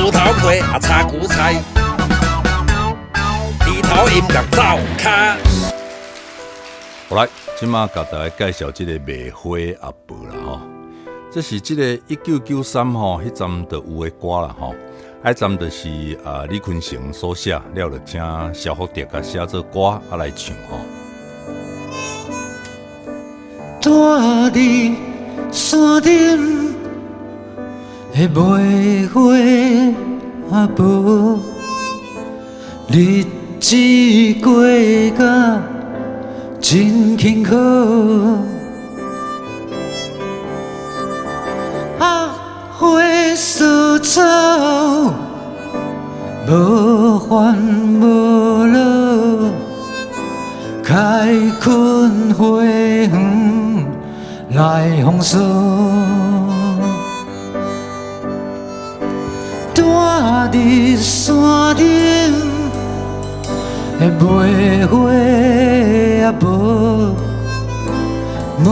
锄頭皮啊插韭菜，低頭音樂走跤。好來，這馬共大家介紹這個賣花阿婆啦吼，這是這個1993吼，彼陣就有的歌啦吼。彼陣就是啊李坤城所寫，了就請蕭福德共寫做歌啊來唱吼。住佇山頂的賣花阿婆，日子過甲真辛苦。百花素草，無煩無惱，開墾花園來豐收。住佇山頂的賣花阿婆，每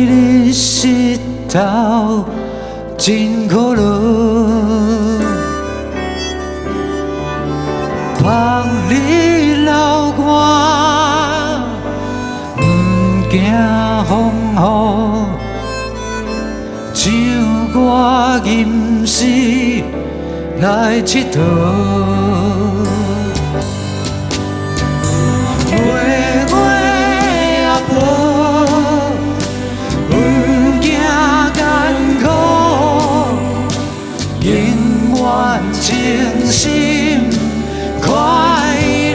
日日頭真苦惱，曝日流汗，毋驚風雨，唱歌吟詩來𨑨迌。賣花阿婆，毋驚艱苦，永遠清心快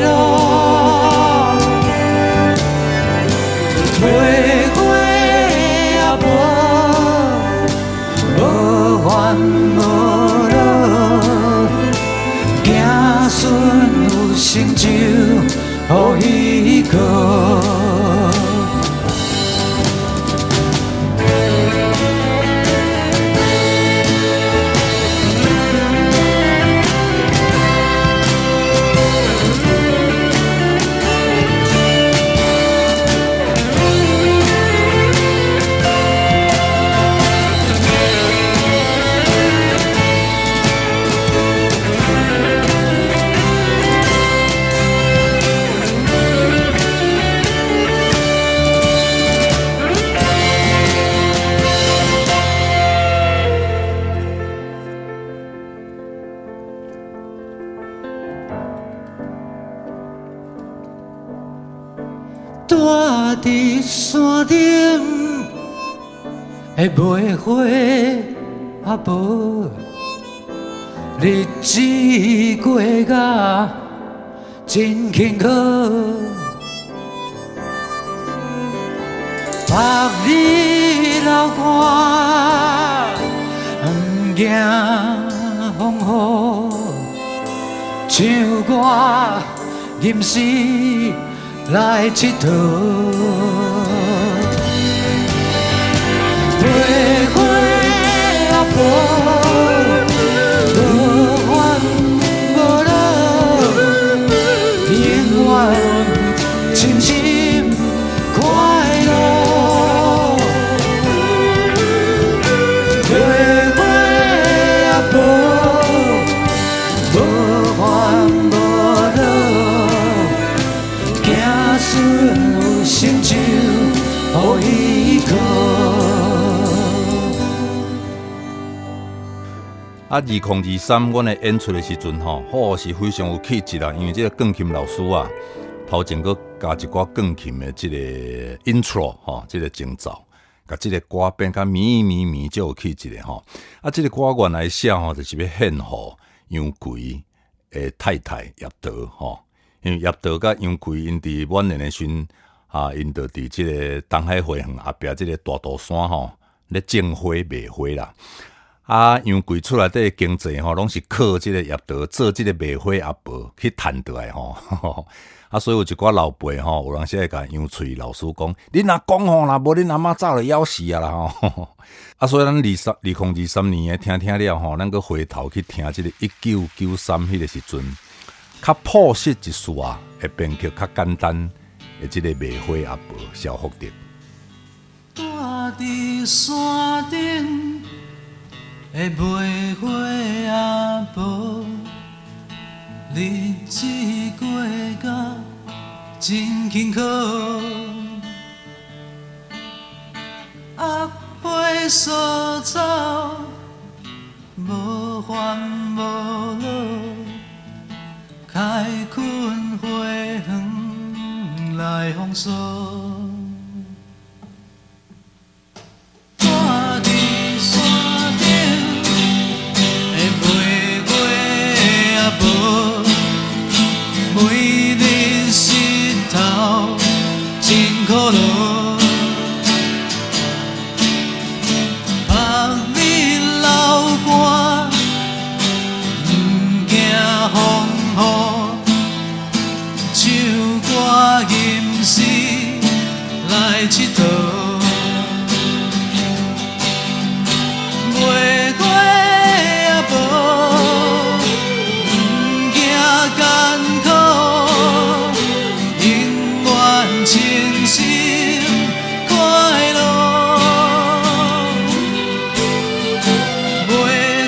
樂。賣花阿婆，無煩無惱，子孫有成就，予依靠。住佇山頂的賣花阿婆，日子過甲真辛苦，曝日流汗，毋驚風雨，唱歌吟詩來𨑨迌。賣花阿婆，無煩無惱，永遠清心快樂。賣花阿婆，無煩無惱，子孫有成就，予依靠。啊，2023，阮的演出的時陣吼，好是非常有氣質啦，因為這個鋼琴老師啊，頭前閣加一寡鋼琴的這個 intro 吼，這個前奏，共這個歌變較綿綿綿，足有氣質的吼。啊，這個歌原來寫吼，就是欲獻予楊貴的太太葉桃吼，因為葉桃佮楊貴𪜶佇晚年的時陣啊，𪜶就佇這個東海花園後壁這個大肚山吼，咧種花賣花啦。啊，楊貴厝內底經濟吼，攏是靠這個葉桃做這個賣花阿婆去趁倒來吼。啊，所以有一寡老輩吼，有當時會共楊翠老師講：恁阿公吼，若無恁阿嬤早就枵死啊啦吼。啊，所以咱2023年的聽聽了吼，咱閣回頭去聽這個1993彼個時陣，較樸實一絲啊，會編曲較簡單的這個賣花阿婆蕭福德。住佇山頂的賣花阿婆，婆，日子過甲真辛苦。鴨飛索走，無煩無惱，開墾花園來豐收。住佇山頂的梅花仔婆，每日日頭真苦勞。曝日流汗，毋驚風雨，唱歌吟詩來𨑨迌。梅花仔婆，毋驚艱苦，永遠清心快樂。梅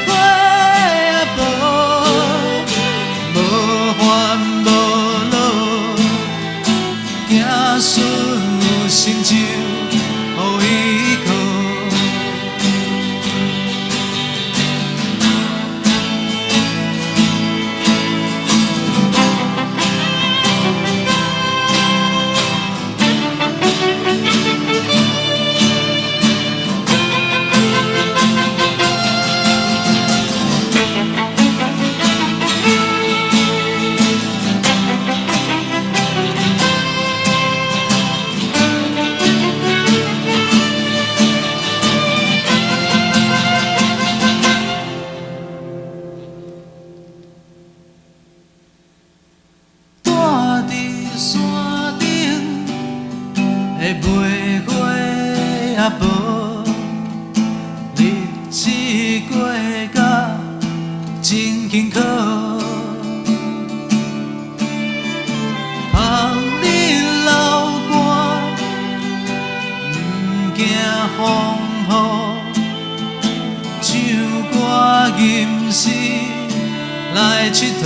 花仔婆，無煩無惱，子孫有成就予依靠。住佇山頂的梅花仔婆，日子過甲真辛苦。曝日流汗，毋驚風雨，唱歌吟詩來𨑨迌。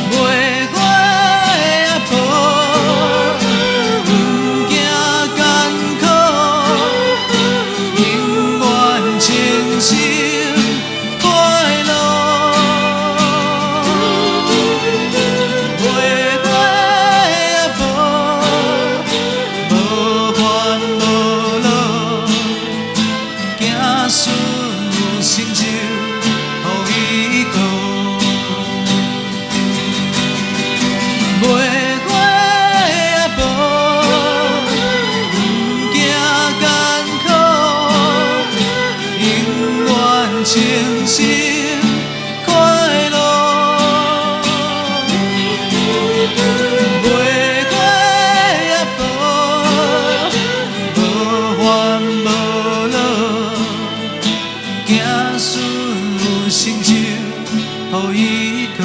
梅花仔婆，毋驚艱苦，永遠清心快樂。梅花仔婆，無煩無惱，子孫有成就予依靠。梅花仔婆，毋驚艱苦，永遠清心快樂。梅花仔婆，無煩無惱，子孫有成就予依靠。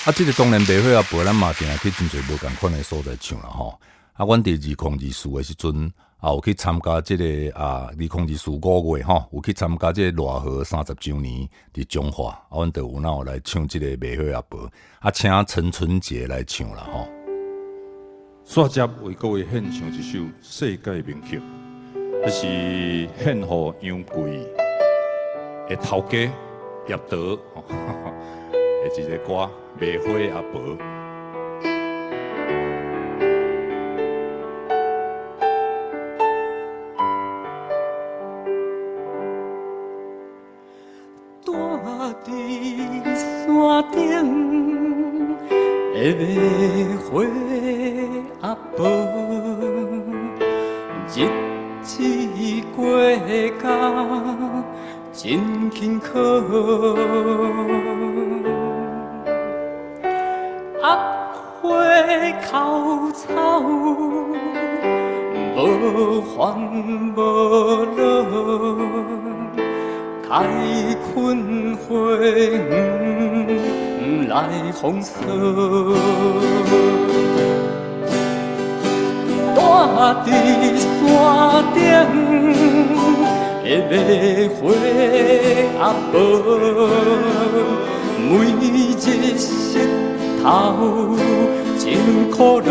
啊，這个當然梅花仔婆，咱嘛定定去真濟無仝款的所在唱啦吼。啊，阮佇2024的時陣，啊有去參加這个2024五月吼，有去參加這个熱河30週年佇彰化，啊，阮就有哪有來唱這个梅花仔婆，啊，請陳春杰來唱啦吼。煞接為各位獻唱一首世界名曲，這是獻予楊貴的頭家葉德的一个歌《梅花仔婆》。住佇山頂的梅花仔婆，日子過甲真辛苦。鴨花哭草，無煩無惱，開墾花園來來風霜。住佇山頂的麥花阿婆，每日膝頭真苦惱。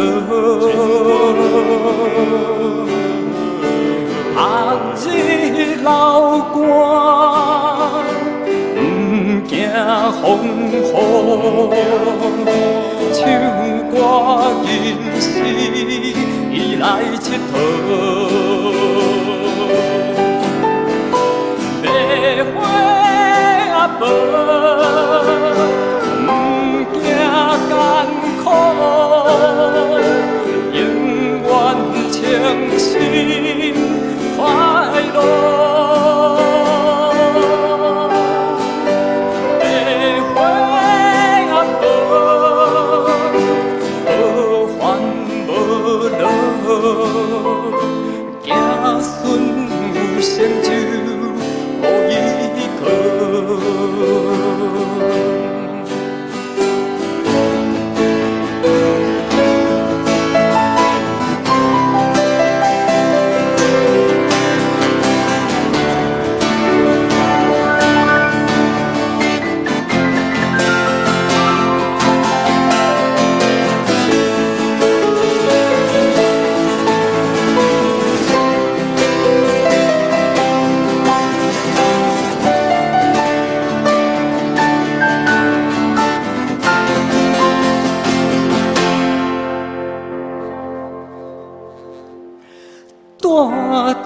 白日流汗，毋驚風雨，唱歌吟詩來𨑨迌。麥花阿婆，毋驚艱苦，永遠清新快樂。麥花阿婆，無煩無惱，子孫有成就，予依靠。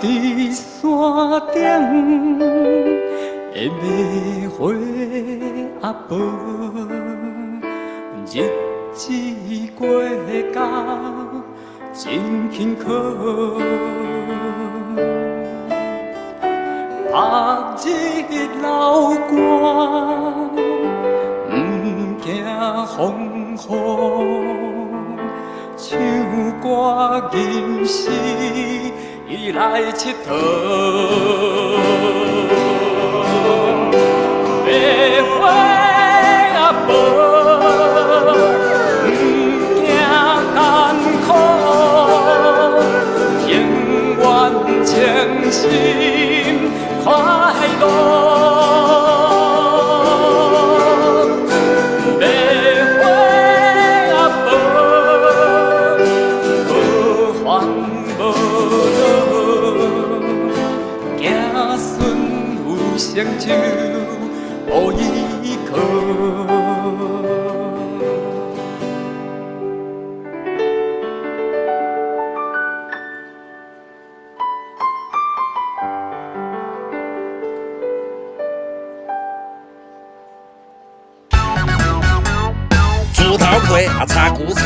住佇山頂的麥花阿婆，日子過甲真勤苦。白日流汗，毋驚風雨，唱歌吟詩來𨑨迌。麥花阿婆，毋驚艱苦，永遠清新快樂。麥花阿婆，無煩無惱，子孫有成就，予依靠。豬頭皮啊，炒韭菜，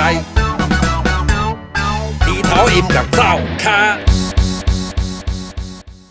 豬頭音樂走跤。